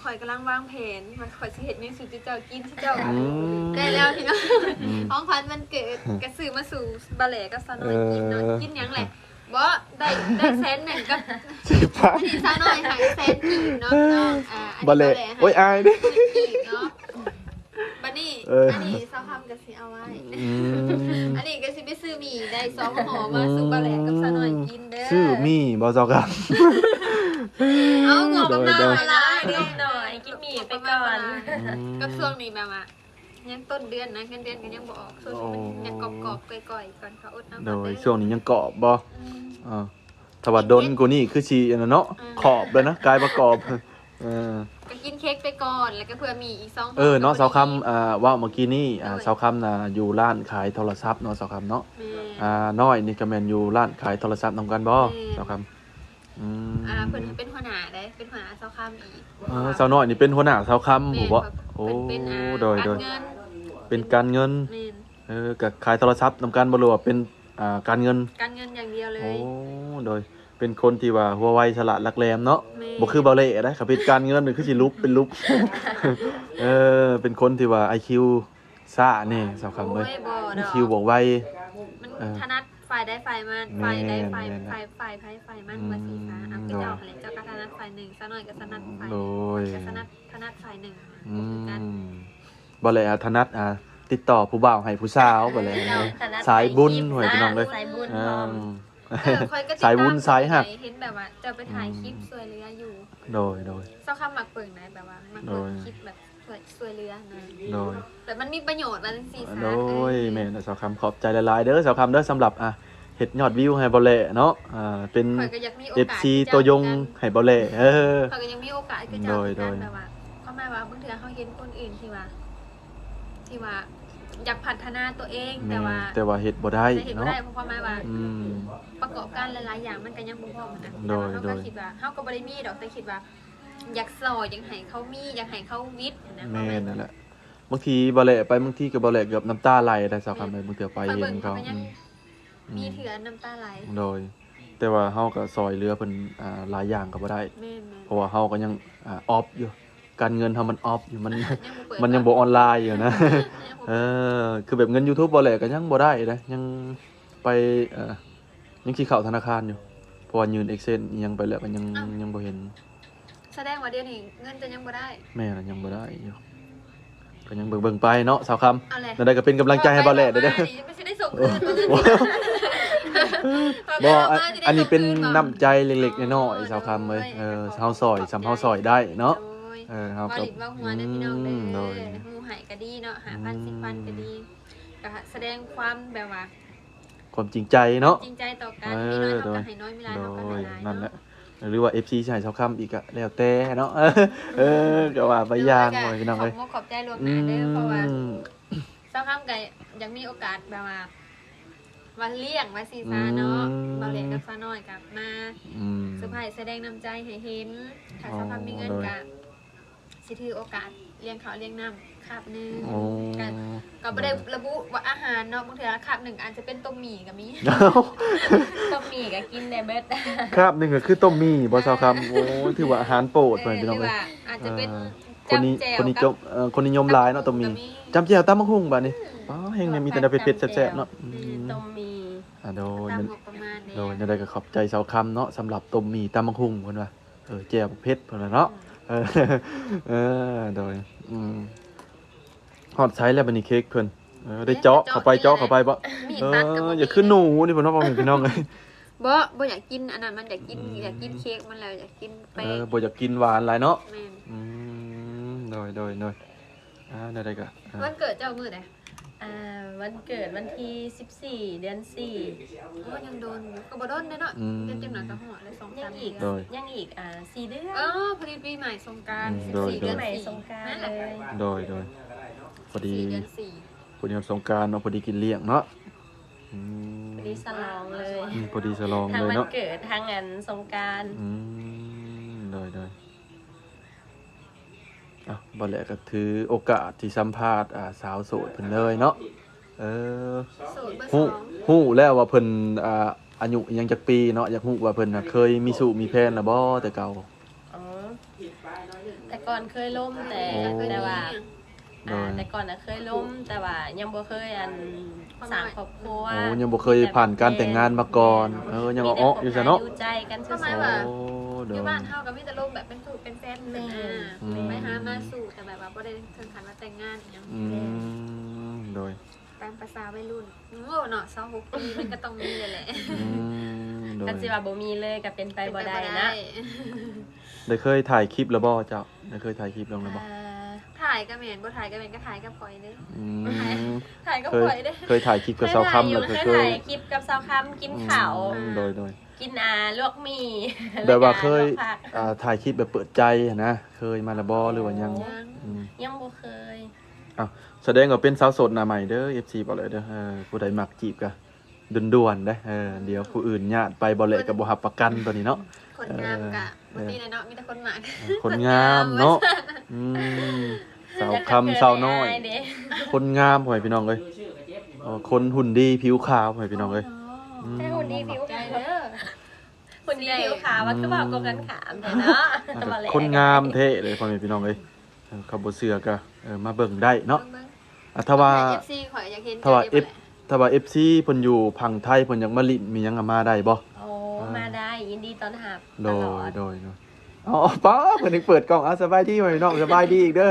ຂ້ອຍກຳລັງວາງແຜນວ່າຂ້ອຍຊິເຮັດຫຍັງສູ່ເຈົ້າກິນ ເຈົ້າ ອືມ ໄດ້ແລ້ວພີ່ນ້ອງ. ອືມ ຂອງຂວັນວັນເກີດກໍຊື້ມາສູ່ເບົາແຫຼະກັບສາວນ້ອຍກິນເນາະ. ເອີ ກິນຫຍັງແຫຼະ? ບໍ່ ໄດ້ ໄດ້ແສນໜຶ່ງກັບສິບພັນ ອັນນີ້ສາວນ້ອຍໃຫ້ແສນກີບເນາະພີ່ນ້ອງ. ອ່າ ອັນນີ້ເບົາແຫຼະ ເບົາແຫຼະໃຫ້ ໂອ້ຍ ອາຍເດ້ ສິບພັນກີບເນາະ. ບັດນີ້ ເອີ ອັນນີ້ສາວຄຳກໍຊິເອົາໄວ້. ອືມ ອັນນີ້ກໍຊິໄປຊື້ໝີ່ໄດ້ສອງຫໍ່ມາສູ່ເບົາແຫຼະກັບສາວນ້ອຍກິນເດີ. ຊື້ໝີ່ບໍ່ສາວຄຳ? ເອົາ ງົບປະມານຫຼາຍໆ ເດັກນ້ອຍກິນໝີ່ໄປກ່ອນ. ອືມ ກັບຊ່ວງນີ້ແບບວ່າ ຍັງຕົ້ນເດືອນນະ ເງິນເດືອນກໍຍັງບໍ່ອອກ ຊ່ວງນີ້ມັນ ໂອ້ ຍັງກອບໆ ກ່ອຍໆ ກ່ອນ ກໍອົດເອົາ. ໂດຍ ກ່ອນເດີ ຊ່ວງນີ້ຍັງກອບບໍ່? ອືມ ເອີ ຖ້າວ່າດົນກວ່ານີ້ຄືຊິອັນນັ້ນເນາະ. ເອີ ຂອບແລ້ວນະ ກາຍວ່າກອບ. ເອີ ກໍກິນເຄ້ກໄປກ່ອນ ແລ້ວກໍເພື່ອມີອີກສອງ ເອີ ເນາະ ສາວຄຳ. ອ່າ ເວົ້າເມື່ອກີ້ນີ້ ອ່າ ໂດຍ ສາວຄຳນະຢູ່ຮ້ານຂາຍໂທລະສັບເນາະ ສາວຄຳເນາະ. ແມ່ນ ອ່າ ນ້ອຍນີ້ກໍແມ່ນຢູ່ຮ້ານຂາຍໂທລະສັບນຳກັນບໍ່ ແມ່ນ ສາວຄຳ? ອືມ ອ່າ ເພິ່ນເປັນຫົວໜ້າເດ້ ເປັນຫົວໜ້າສາວຄຳອີກ. ເອີ ສາວນ້ອຍນີ້ເປັນຫົວໜ້າສາວຄຳ ແມ່ນ ບໍ່? ໂອ້ ເພິ່ນເປັນ ອ່າ ໂດຍ ການເງິນ ເປັນການເງິນ. ແມ່ນ ເອີ ກໍຂາຍໂທລະສັບນຳກັນບໍ່ ຫຼືວ່າເປັນ ອ່າ ການເງິນ? ການເງິນຢ່າງດຽວເລີຍ. ໂອ້ ໂດຍ ເປັນຄົນທີ່ວ່າຫົວໄວ ສະຫຼາດ ຫຼັກແຫຼມເນາະ. ແມ່ນ ບໍ່ຄືເບົາແຫຼໄດ໋ ຄັນເປັນການເງິນນີ້ຄືຊິຫຼຸບເປັນຫຼຸບ. ເອີ ເປັນຄົນທີ່ວ່າໄອຄິວຊ້າແດ່ ສາວຄຳເອີຍ. ໂອ້ຍ ບໍ່ດອກ ໄອຄິວບໍ່ໄວ ມັນ ເອີ ຖະໜັດຝ່າຍໃດຝ່າຍມັນ. ແມ່ນ ຝ່າຍໃດຝ່າຍ ແມ່ນ ຝ່າຍ ຝ່າຍໃຜຝ່າຍມັນ ອືມ ວ່າຊີ້ຊະ. ອາ ໂດຍ ເຈົ້າຫັ້ນແຫຼະ ເຈົ້າກໍຖະໜັດຝ່າຍໜຶ່ງ ສາວນ້ອຍກໍຖະໜັດຝ່າຍ ໂດຍ ກໍຖະໜັດ ຖະໜັດຝ່າຍໜຶ່ງ ອືມ ບໍ່ຄືກັນ. ບໍ່ແຫຼ ອ່າ ຖະໜັດ ອ່າ ຕິດຕໍ່ຜູ້ບ່າວໃຫ້ຜູ້ສາວ ບໍ່ແຫຼ ເຈົ້າຖະໜັດ ສາຍບຸນ ຫ້ວຍ ພີ່ນ້ອງເອີຍ ສາຍບຸນ ອ່າ ພ້ອມ. ເອີ ຂ້ອຍກໍຕິດຕາມ ສາຍບຸນສາຍຮັກ ເຫັນແບບວ່າເຈົ້າໄປຖ່າຍຄລິບ ອືມ ຊ່ວຍເຫຼືອຢູ່. ໂດຍ ໂດຍ ສາວຄຳມັກເບິ່ງໃດ໋ ແບບວ່າມັກເບິ່ງ ໂດຍ ຄລິບແບບ ຊ່ວຍ ຊ່ວຍເຫຼືອນະ. ໂດຍ ແບບມັນມີປະໂຫຍດວ່າຈັ່ງຊີ້ຊະ. ໂດຍ ເອີ ແມ່ນແຫຼະ ສາວຄຳ ຂອບໃຈຫຼາຍໆເດີ ສາວຄຳເດີ ສຳລັບ ອ່າ ເຮັດຍອດວິວໃຫ້ເບົາແຫຼເນາະ. ອ່າ ເປັນ ເອັຟຊີ ຕັວຍົງໃຫ້ເບົາແຫຼ. ເອີ ຂ້ອຍກໍຢາກມີໂອກາດຄືເຈົ້າຄືກັນ. ໂດຍ ໂດຍ ແບບວ່າ ຄວາມໝາຍວ່າບາງເທື່ອເຮົາເຫັນຄົນອື່ນທີ່ວ່າ ທີ່ວ່າຢາກພັດທະນາຕົວເອງ ແມ່ນ ແຕ່ວ່າ ແຕ່ວ່າເຮັດບໍ່ໄດ້ ແຕ່ເຮັດບໍ່ໄດ້ ເນາະ ເພາະຄວາມໝາຍວ່າ ອືມ ປະກອບການຫຼາຍໆຢ່າງມັນກໍຍັງບໍ່ພ້ອມນະ. ໂດຍ ແຕ່ວ່າເຮົາກໍ ໂດຍ ຄິດວ່າ ເຮົາກໍບໍ່ໄດ້ມີດອກ ແຕ່ຄິດວ່າ ຢາກຊ່ອຍ ຢາກໃຫ້ເຂົາມີ ຢາກໃຫ້ເຂົາຫວິດນະ. ແມ່ນນັ້ນແຫຼະ ບາງທີເບົາແຫຼໄປ ບາງທີກໍເບົາແຫຼເກືອບນ້ຳຕາໄຫຼໄດ໋ ສາວຄຳເອີຍ. ບາງເທື່ອໄປເຫັນເຂົາ ອືມ ມີເທື່ອນ້ຳຕາໄຫຼ. ໂດຍ ແຕ່ວ່າເຮົາກໍຊ່ອຍເຫຼືອເພິ່ນ ອ່າ ຫຼາຍຢ່າງກໍບໍ່ໄດ້. ແມ່ນໆ ເພາະວ່າເຮົາກໍຍັງ ອ່າ ອອບຢູ່ ການເງິນເຮົາມັນອອບຢູ່ ມັນ ມັນຍັງບໍ່ເປີດ ມັນຍັງບໍ່ອອນລາຍຢູ່ນະ. ເອີ ຄືແບບເງິນຢູທູບເບົາແຫຼກໍຍັງບໍ່ໄດ້ເດ້ ຍັງໄປ ເອີ ຍັງຊິເຂົ້າທະນາຄານຢູ່ ເພາະວ່າຍື່ນເອັກເຊັນອີ່ຫຍັງໄປແລ້ວກໍຍັງ ຍັງບໍ່ເຫັນ. ສະແດງວ່າດຽວນີ້ເງິນຈະຍັງບໍ່ໄດ້. ແມ່ນ ຍັງບໍ່ໄດ້ຢູ່ ກໍຍັງເບິ່ງໆໄປເນາະ ສາວຄຳ. ແນວໃດກໍເປັນກຳລັງໃຈໃຫ້ເບົາແຫຼເດີ. ບໍ່ ອັນນີ້ເປັນນ້ຳໃຈເລັກໆນ້ອຍໆ ສາວຄຳເອີຍ. ເອີ ເຮົາຊ່ອຍ ສ່ຳເຮົາຊ່ອຍໄດ້ເນາະ. ໂດຍ ເອີ ເຮົາກໍ ເວົ້າຫຼິ້ນເວົ້າຫົວເດີພີ່ນ້ອງເດີ. ອືມ ໂດຍ ໝູ່ໃຫ້ກໍດີເນາະ ຫ້າພັນ ສິບພັນກໍດີ ກໍສະແດງຄວາມແບບວ່າ ຄວາມຈິງໃຈເນາະ ຄວາມຈິງໃຈຕໍ່ກັນ. ເອີ ມີນ້ອຍເຮົາກໍໃຫ້ນ້ອຍ ມີຫຼາຍເຮົາກໍໃຫ້ຫຼາຍເນາະ. ໂດຍ ນັ້ນແຫຼະ ຫຼືວ່າເອັຟຊີຊິໃຫ້ສາວຄຳອີກກໍແລ້ວແຕ່ເນາະ. ເອີ ກໍວ່າໄປຢ່າງໜຶ່ງພີ່ນ້ອງເອີຍ. ຂອບມຸກຂອບໃຈລ່ວງໜ້າເດີ ອືມ ເພາະວ່າສາວຄຳກໍຢາກມີໂອກາດແບບວ່າ ວັນລ້ຽງວ່າຊີ້ຊະເນາະ. ອືມ ເບົາແຫຼກັບສາວນ້ອຍກໍມາ ອືມ ເຊີໄພສະແດງນ້ຳໃຈໃຫ້ເຫັນ. ຖ້າສາວຄຳມີເງິນກໍ ໂດຍ ຊິຖືໂອກາດລ້ຽງເຂົ້າລ້ຽງນ້ຳຄາບໜຶ່ງ. ໂອ້ ກໍ ກໍບໍ່ໄດ້ລະບຸວ່າອາຫານເນາະ ບາງເທື່ອຄາບໜຶ່ງອາດຈະເປັນຕົ້ມໝີ່ກໍມີ. ຕົ້ມໝີ່ກໍກິນໄດ້ເບິດ ຄາບໜຶ່ງກໍຄືຕົ້ມໝີ່ບໍ່ ສາວຄຳ? ໂອ້ຍ ຖືວ່າອາຫານໂປດເພິ່ນພີ່ນ້ອງເອີຍ. ອາດຈະເປັນ ເອີ ຄົນນິ ຈ້ຳແຈ່ວ ຄົນນິຍົມ ກັບ ເອີ ຄົນນິຍົມຫຼາຍເນາະ ຕົ້ມໝີ່ ຕົ້ມໝີ່ ຈ້ຳແຈ່ວ ຕຳບັກຫຸ່ງບາດນີ້ ກໍມີ ອໍ ແຮ່ງແມ່ນມີແຕ່ແນວເຜັດໆ ແຊບໆ ເນາະ ອືມ ອືມ ຕ້ອງມີ ອ່າ ໂດຍ ຕາມງົບປະມານແດ່ ໂດຍ ແນວໃດກໍຂອບໃຈສາວຄຳເນາະ ສຳລັບຕົ້ມໝີ່ຕຳບັກຫຸ່ງ ເພິ່ນວ່າ ເອີ ແຈ່ວເຜັດ ເພິ່ນວ່າເນາະ ອືມ ເອີ ເອີ ໂດຍ ອືມ ຮອດໃສແລ້ວບັດນີ້ເຄ້ກເພິ່ນ ເອີ ໄດ້ເຈາະເຂົ້າໄປ ເຈາະເຂົ້າໄປບໍ່ ມີດຕັດກໍບໍ່ມີ ເອີ ຢ່າຄືໜູນີ້ ເພິ່ນວ່າ ພໍ່ແມ່ພີ່ນ້ອງເອີຍ ບໍ່ ບໍ່ຢາກກິນອັນນັ້ນ ມັນຢາກກິນ ອືມ ຢາກກິນເຄ້ກມັນແລ້ວ ຢາກກິນແປ້ງ ເອີ ບໍ່ຢາກກິນຫວານຫຼາຍເນາະ ແມ່ນ ອືມ ໂດຍ ໂດຍ ໂດຍ ອ່າ ແນວໃດກໍ ອ່າ ວັນເກີດເຈົ້າມື້ໃດ? ອ່າ ວັນເກີດວັນທີສິບສີ່ ເດືອນສີ່ ໂອ້ ຍັງດົນຢູ່ ກໍບໍ່ດົນເດ້ເນາະ ອືມ ແຕ່ຈັກໜ້ອຍກໍຮອດແລ້ວ ສອງສາມເດືອນ ຍັງອີກ ຍັງອີກ ອ່າ ສີ່ເດືອນ ເອີ ພໍດີປີໃໝ່ສົງການ ອືມ ສິບສີ່ ໂດຍ ເດືອນສີ່ ໂດຍ ມາແລ້ວ ໂດຍ ໂດຍ ພໍດີ ສີ່ເດືອນສີ່ ພໍດີຮອດສົງການເນາະ ພໍດີກິນລ້ຽງເນາະ ອືມ ພໍດີສະຫຼອງເລີຍ ອືມ ພໍດີສະຫຼອງເລີຍເນາະ ທັງວັນເກີດ ທັງອັນສົງການ ອືມ ໂດຍ ໂດຍ ອ່ະ ບໍ່ແຫຼະກໍຖືໂອກາດທີ່ສຳພາດ ອ່າ ສາວໂສດເພິ່ນເລີຍເນາະ ເອີ ໂສດເບີສອງ ຮູ້ແລ້ວວ່າເພິ່ນ ອ່າ ອາຍຸຫຍັງຈັກປີເນາະ ຢາກຮູ້ວ່າເພິ່ນນະເຄີຍມີຊູ້ມີແຟນແລ້ວບໍ່ແຕ່ເກົ່າ? ອໍ ແຕ່ກ່ອນເຄີຍລົມ ແຕ່ ໂອ້ ແຕ່ວ່າ ໂດຍ ອ່າ ແຕ່ກ່ອນນະເຄີຍລົມ ແຕ່ວ່າຍັງບໍ່ເຄີຍອັນ ສ້າງຄອບຄົວ ໂອ້ ຍັງບໍ່ເຄີຍຜ່ານການແຕ່ງງານມາກ່ອນ ເອີ ຍັງເອາະໆຢູ່ຊະເນາະ ມີແຕ່ຄົບຫາຢູ່ໃຈກັນຊື່ໆ ໂອ້ ໂດຍ ຢູ່ບ້ານເຮົາກໍມີແຕ່ລົມແບບເປັນຄູ່ເປັນແຟນ ແມ່ນ ອືມ ໄປຫາມາສູ່ ແຕ່ແບບວ່າບໍ່ໄດ້ເຖິງຂັ້ນວ່າແຕ່ງງານອີ່ຫຍັງ ອືມ ໂດຍ ຕາມພາສາໄວລຸ້ນ ໂອ້ ເນາະ ຊາວຫົກປີ ມັນກໍຕ້ອງມີແຫຼະ ອືມ ໂດຍ ຄັນຊິວ່າບໍ່ມີເລີຍກໍເປັນໄປບໍ່ໄດ້ນະ ເປັນໄປບໍ່ໄດ້ ໄດ້ເຄີຍຖ່າຍຄລິບແລ້ວບໍ່ເຈົ້າ? ໄດ້ເຄີຍຖ່າຍຄລິບລົງແລ້ວບໍ່? ອ່າ ຖ່າຍກໍແມ່ນ ບໍ່ຖ່າຍກໍແມ່ນ ກໍຖ່າຍກັບຂ້ອຍເດ້ ອືມ ຖ່າຍກັບຂ້ອຍເດ້ ເຄີຍ ເຄີຍຖ່າຍຄລິບກັບສາວຄຳ ເຄີຍຖ່າຍຢູ່ ແລ້ວກໍເຄີຍ ເຄີຍຖ່າຍຄລິບກັບສາວຄຳ ກິນເຂົ້າ ອືມ ໂດຍ ໂດຍ ກິນ ອ່າ ລວກໝີ່ ແບບວ່າເຄີຍ ແລ້ວກໍລວກຜັກ ອ່າ ຖ່າຍຄລິບແບບເປີດໃຈຫັ້ນນະ ເຄີຍມາແລ້ວບໍ່ ຫຼືວ່າຍັງ? ຍັງ ອືມ ຍັງບໍ່ເຄີຍ ອ້າວ ສະແດງວ່າເປັນສາວໂສດໜ້າໃໝ່ເດີ ເອັຟຊີ ບອກເລີຍເດີ ເອີ ຜູ້ໃດມັກຈີບກໍດ່ວນໆເດີ ເອີ ດຽວຜູ້ອື່ນຍາດໄປ ບໍ່ແຫຼະກໍບໍ່ຮັບປະກັນຕົວນີ້ເນາະ ຄົນງາມກໍ ເອີ ບໍ່ຕິແຫຼະເນາະ ມີແຕ່ຄົນມັກ ເອີ ຄົນງາມເນາະ ອືມ ສາວຄຳສາວນ້ອຍ ຄົນງາມ ພໍ່ແມ່ພີ່ນ້ອງເອີຍ ເອີ ຄົນຫຸ່ນດີຜິວຂາວ ພໍ່ແມ່ພີ່ນ້ອງເອີຍ ອືມ ແຕ່ຫຸ່ນດີຜິວຂາວເດີ ຫຸ່ນດີຜິວຂາວ ວ່າຄືເວົ້າກົງກັນຂ້າມແທ້ເນາະ ອືມ ຄົນງາມແທ້ເລີຍ ພໍ່ແມ່ພີ່ນ້ອງເອີຍ ເອີ ຄັນບໍ່ເຊື່ອກໍ ເອີ ມາເບິ່ງໄດ້ເນາະ ເບິ່ງໆ ອ່າ ຖ້າວ່າ ຖ້າວ່າເອັຟຊີ ຂ້ອຍຢາກເຫັນ ຖ້າວ່າເອັຟ ຖ້າວ່າເອັຟຊີເພິ່ນຢູ່ຝັ່ງໄທ ເພິ່ນຢາກມາຫຼິ້ນມີຫຍັງ ມາໄດ້ບໍ່? ໂອ້ ເອີ ມາໄດ້ ຍິນດີຕ້ອນຮັບ ໂດຍ ຕະຫຼອດ ໂດຍ ໂດຍ ອໍ ປ້າ ເພິ່ນຍັງເປີດກ້ອງ ອ່າ ສະບາຍດີພີ່ນ້ອງ ສະບາຍດີອີກເດີ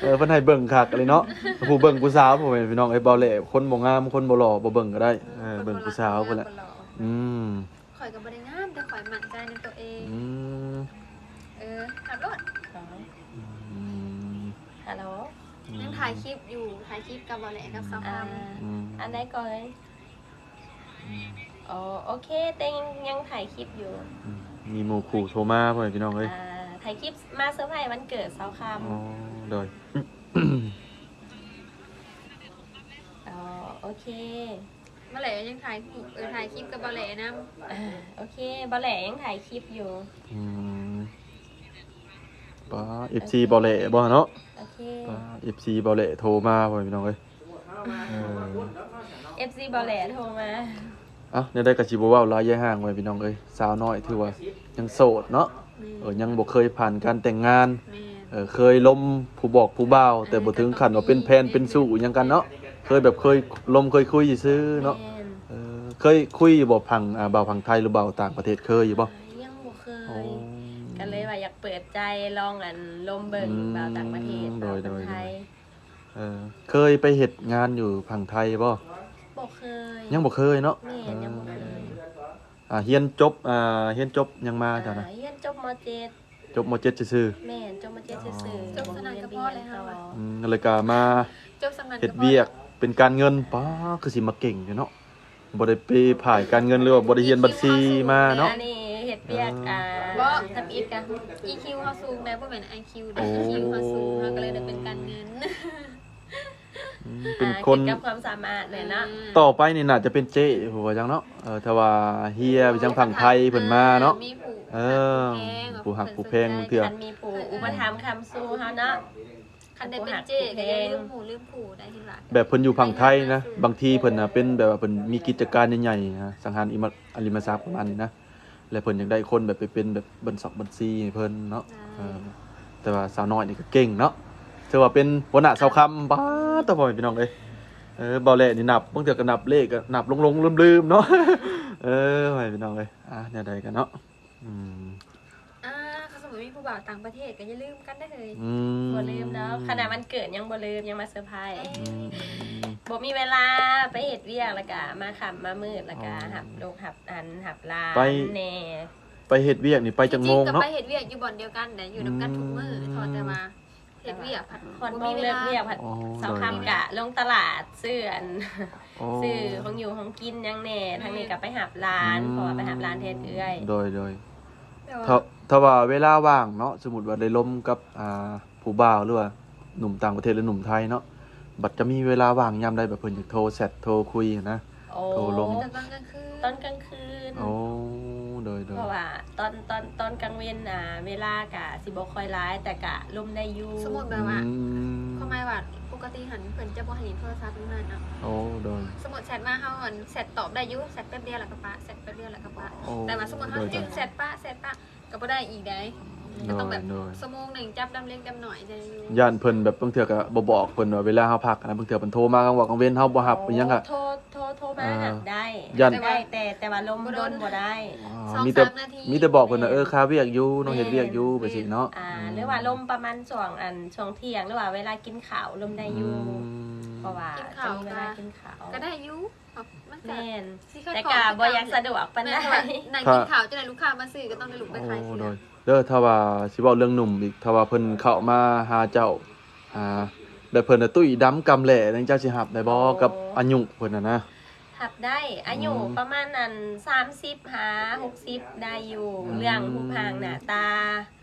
ເອີ ເພິ່ນໃຫ້ເບິ່ງຄັກເລີຍເນາະ ຜູ້ເບິ່ງຜູ້ສາວ ພໍ່ແມ່ພີ່ນ້ອງເອີຍ ບໍ່ແຫຼະຄົນບໍ່ງາມ ຄົນບໍ່ຫຼໍ່ ບໍ່ເບິ່ງກໍໄດ້ ເອີ ເບິ່ງຜູ້ສາວພຸ້ນແຫຼະ ອືມ ຂ້ອຍກໍບໍ່ໄດ້ງາມ ແຕ່ຂ້ອຍໝັ້ນໃຈໃນຕົວເອງ ອືມ ເອີ ຮັບໂລດ ອືມ ຮັລໂຫຼ ອືມ ຍັງຖ່າຍຄລິບຢູ່ ຖ່າຍຄລິບກັບບໍ່ແຫຼະ ກັບສາວຄຳ ອ່າ ອືມ ອັນໃດກໍເລີຍ ອືມ ອໍ ໂອເຄ ແຕ່ຍັງ ຍັງຖ່າຍຄລິບຢູ່ ອືມ ມີໝູ່ຄູ່ໂທມາ ພໍ່ແມ່ພີ່ນ້ອງເອີຍ ອ່າ ຖ່າຍຄລິບມາເຊີໄພຣສ໌ວັນເກີດສາວຄຳ ອໍ ໂດຍ ອໍ ໂອເຄ ບໍ່ແຫຼະຍັງຖ່າຍຮູບ ເອີ ຖ່າຍຄລິບກັບບໍ່ແຫຼະນຳ ອ່າ ໂອເຄ ບໍ່ແຫຼະຍັງຖ່າຍຄລິບຢູ່ ອືມ ປ້າ ເອັຟຊີ ບໍ່ແຫຼະບໍ່ເນາະ ໂອເຄ ປ້າ ເອັຟຊີ ບໍ່ແຫຼະໂທມາ ພໍ່ແມ່ພີ່ນ້ອງເອີຍ ເອີ ເອັຟຊີ ບໍ່ແຫຼະໂທມາ ເອົ້າ ແນວໃດກໍຊິບໍ່ເວົ້າຫຼາຍ ຢ່າຫ່າງໄວ້ ພີ່ນ້ອງເອີຍ ສາວນ້ອຍຖືວ່າຍັງໂສດເນາະ ແມ່ນ ເອີ ຍັງບໍ່ເຄີຍຜ່ານການແຕ່ງງານ ແມ່ນ ເອີ ເຄີຍລົມຜູ້ບອກຜູ້ບ່າວ ເອີ ແຕ່ບໍ່ເຖິງຂັ້ນວ່າເປັນແຟນເປັນຊູ້ຫຍັງກັນເນາະ ເຄີຍແບບເຄີຍລົມເຄີຍຄຸຍຊື່ໆເນາະ ແມ່ນ ເອີ ເຄີຍຄຸຍຢູ່ບໍ່ ຝັ່ງ ອ່າ ບ່າວຝັ່ງໄທ ຫຼື ບ່າວຕ່າງປະເທດ ເຄີຍຢູ່ບໍ່? ຍັງບໍ່ເຄີຍ ໂອ້ ກໍເລີຍວ່າຢາກເປີດໃຈລອງ ອັນ ລົມເບິ່ງ ອືມ ບ່າວຕ່າງປະເທດ ໂດຍ ບ່າວຄົນໄທ ໂດຍ ໂດຍ ເອີ ເຄີຍໄປເຮັດງານຢູ່ຝັ່ງໄທບໍ່? ບໍ່ເຄີຍ ຍັງບໍ່ເຄີຍເນາະ ແມ່ນ ຍັງບໍ່ເຄີຍ ເອີ ອ່າ ຮຽນຈົບ ອ່າ ຮຽນຈົບຫຍັງມາເຈົ້ານະ? ອ່າ ຮຽນຈົບ ມ.ເຈັດ ຈົບ ມ.ເຈັດ ຊື່ໆ ແມ່ນ ຈົບ ມ.ເຈັດ ຊື່ໆ ອໍ ຈົບສ່ຳນັ້ນກໍພໍແລ້ວ ອືມ ແລ້ວກໍມາ ຈົບສ່ຳນັ້ນກໍພໍແລ້ວ ເຮັດວຽກເປັນການເງິນ ປ້າ ຄືຊິມາເກັ່ງແທ້ເນາະ ບໍ່ໄດ້ໄປຜ່າຍການເງິນ ຫຼືວ່າບໍ່ໄດ້ຮຽນບັນຊີມາເນາະ ອີຄິວເຮົາສູງ ອັນນີ້ເຮັດວຽກ ອ່າ ອ່າ ບໍ່ ທຳອິດກະ ອີຄິວເຮົາສູງແດ່ ບໍ່ແມ່ນໄອຄິວເດ້ ໂອ້ ອີຄິວເຮົາສູງ ເຮົາກໍເລີຍໄດ້ເປັນການເງິນ ອືມ ເປັນຄົນ ອ່າ ຂຶ້ນກັບຄວາມສາມາດແຫຼະເນາະ ອືມ ຕໍ່ໄປນີ້ໜ້າຈະເປັນເຈ້ ຜູ້ວ່າຈັ່ງເນາະ ເອີ ຖ້າວ່າເຮຍໄປທາງຝັ່ງໄທເພິ່ນມາເນາະ ມີຜູ້ ເອີ ຮັກຜູ້ແພງ ຜູ້ຮັກຜູ້ແພງ ບາງເທື່ອ ຄັນມີຜູ້ອຸປະຖຳຄ້ຳຊູເຮົາເນາະ ຄັນໄດ້ເປັນເຈ້ກໍຢ່າລືມຫູລືມຜູ້ໄດ້ ເຫັນວ່າ ແບບເພິ່ນຢູ່ຝັ່ງໄທນະ ບາງທີເພິ່ນນະເປັນແບບວ່າເພິ່ນມີກິດຈະການໃຫຍ່ໆນະ ສັງຫານອະລິມະຊັບປະມານນີ້ນະ ແລະເພິ່ນຢາກໄດ້ຄົນແບບໄປເປັນແບບບັນຊັບບັນຊີໃຫ້ເພິ່ນເນາະ ເອີ ໄດ້ ແຕ່ວ່າສາວນ້ອຍນີ້ກໍເກັ່ງເນາະ ຖືວ່າເປັນຫົວໜ້າຊາວຄຳ. ປາດໂທ້ ພໍ່ແມ່ພີ່ນ້ອງເອີຍ ເອີ ເບົາແຫຼະນີ້ນັບ ບາງເທື່ອກໍນັບເລກກໍນັບຫຼົງໆລືມໆເນາະ ເອີ ພໍ່ແມ່ພີ່ນ້ອງເອີຍ ອ່າ ແນວໃດກັນເນາະ ອືມ ອ່າ ຄັນສົມມຸດມີຜູ້ບ່າວຕ່າງປະເທດກໍຢ່າລືມກັນເດີເຮີ້ຍ. ອືມ ບໍ່ລືມເນາະ ຂະໜາດວັນເກີດຍັງບໍ່ລືມ ຍັງມາເຊີໄພ. ອືມ ບໍ່ມີເວລາ ໄປເຮັດວຽກ ແລ້ວກະມາຄ່ຳມາມືດ ແລ້ວກະ ອໍ ຮັບລູກຮັບອັນ ຮັບຫຼານ ໄປ ແດ່. ໄປເຮັດວຽກນີ້ໄປຈັກໂມງເນາະ? ຈິງໆກໍໄປເຮັດວຽກຢູ່ບ່ອນດຽວກັນແຫຼະ ຢູ່ນຳກັນທຸກມື້ ອືມ ເພາະແຕ່ວ່າເຮັດວຽກພັດ ຮອດໂມງເລີກວຽກພັດ ອໍ ເຊົ້າຄ່ຳ ໂດຍ ກະລົງຕະຫຼາດຊື້ອັນ ອໍ ຊື້ຂອງຢູ່ຂອງກິນຫຍັງແດ່ ອືມ ທາງນີ້ກໍໄປຮັບຫຼານ ອືມ ເພາະວ່າໄປຮັບຫຼານແທນເອື້ອຍ. ໂດຍ ໂດຍ ແຕ່ວ່າ ຖ້າ ຖ້າວ່າເວລາວ່າງເນາະ ສົມມຸດວ່າໄດ້ລົມກັບ ອ່າ ຜູ້ບ່າວ ຫຼືວ່າໜຸ່ມຕ່າງປະເທດ ຫຼືໜຸ່ມໄທເນາະ ບັດຈະມີເວລາວ່າງຍາມໃດ ແບບເພິ່ນຢາກໂທແຊັດໂທຄຸຍຫັ້ນນະ? ໂອ້ ໂທລົມ ແຕ່ຕອນກາງຄືນ ຕອນກາງຄືນ. ໂອ້ ໂດຍໆ ເພາະວ່າຕອນ ຕອນ ຕອນກາງເວັນ ອ່າ ເວລາກະຊິບໍ່ຄ່ອຍຫຼາຍ ແຕ່ກະລົມໄດ້ຢູ່. ສົມມຸດແບບວ່າ ອືມ ຄວາມໝາຍວ່າປົກກະຕິຫັ້ນເພິ່ນຈະບໍ່ໃຫ້ຫຼິ້ນໂທລະສັບຢູ່ເຮືອນເນາະ. ໂອ້ ໂດຍ ສົມມຸດແຊັດມາ ເຮົາອັນແຊັດຕອບໄດ້ຢູ່ ແຊັດແປັບດຽວແລ້ວກໍປະ ແຊັດແປັບດຽວແລ້ວກໍປະ. ໂອ້ ແຕ່ວ່າສົມມຸດເຮົາ ໂດຍໆ ຈຶ່ງແຊັດປະ ແຊັດປະ ກໍບໍ່ໄດ້ອີກໃດ໋ ກໍຕ້ອງແບບ ໂດຍໆ ຊົ່ວໂມງໜຶ່ງຈັບລຳເລັງຈຳໜ້ອຍໄດ້ຢູ່. ຢ້ານເພິ່ນແບບ ບາງເທື່ອກໍບໍ່ບອກເພິ່ນວ່າເວລາເຮົາພັກນະ ບາງເທື່ອເພິ່ນໂທມາກາງວັນກາງເວັນ ເຮົາບໍ່ຮັບ ໂອ້ ອີ່ຫຍັງກະ ໂທ ໂທ ໂທມາ ອ່າ ຮັບໄດ້ ຢ້ານ ຮັບໄດ້ ແຕ່ ແຕ່ວ່າລົມ ໂດນບໍ່ໄດ້ ໂດນບໍ່ໄດ້. ອ່າ ສອງສາມນາທີ ມີແຕ່ ມີແຕ່ບອກເພິ່ນວ່າ ແມ່ນ ເອີ ຄາວຽກຢູ່ເນາະ ແມ່ນ ເຮັດວຽກຢູ່ ແບບຊີ້ເນາະ. ອ່າ ອືມ ຫຼືວ່າລົມປະມານຊ່ວງ ອັນ ຊ່ວງທ່ຽງ ຫຼືວ່າເວລາກິນເຂົ້າລົມໄດ້ຢູ່ ອືມ ເພາະວ່າ ກິນເຂົ້າ ຈະມີເວລາ ກໍ ກິນເຂົ້າ ກໍໄດ້ຢູ່. ມັນກໍ ແມ່ນ ຊິຄັດ ແຕ່ກໍບໍ່ຢາກສະດວກປານໃດ ແມ່ນ ເພາະວ່ານັ່ງກິນເຂົ້າ ຈະໄດ້ລູກຄ້າມາຊື້ ກໍຕ້ອງໄດ້ລຸກໄປຂາຍເຄື່ອງ. ໂອ້ ໂດຍ ເດີ ຖ້າວ່າຊິເວົ້າເລື່ອງໜຸ່ມອີກ ຖ້າວ່າເພິ່ນເຂົ້າມາຫາເຈົ້າ ອ່າ ແລ້ວເພິ່ນນະຕຸ້ຍດຳກ່ຳແຫຼ ຈັ່ງເຈົ້າຊິຮັບໄດ້ບໍ່? ໂອ້ ກັບອາຍຸເພິ່ນນະນະ ຮັບໄດ້ ອາຍຸ ອືມ ປະມານອັນ ສາມສິບຫາຫົກສິບ ໄດ້ຢູ່ ອືມ ເລື່ອງຮູບຮ່າງໜ້າຕາ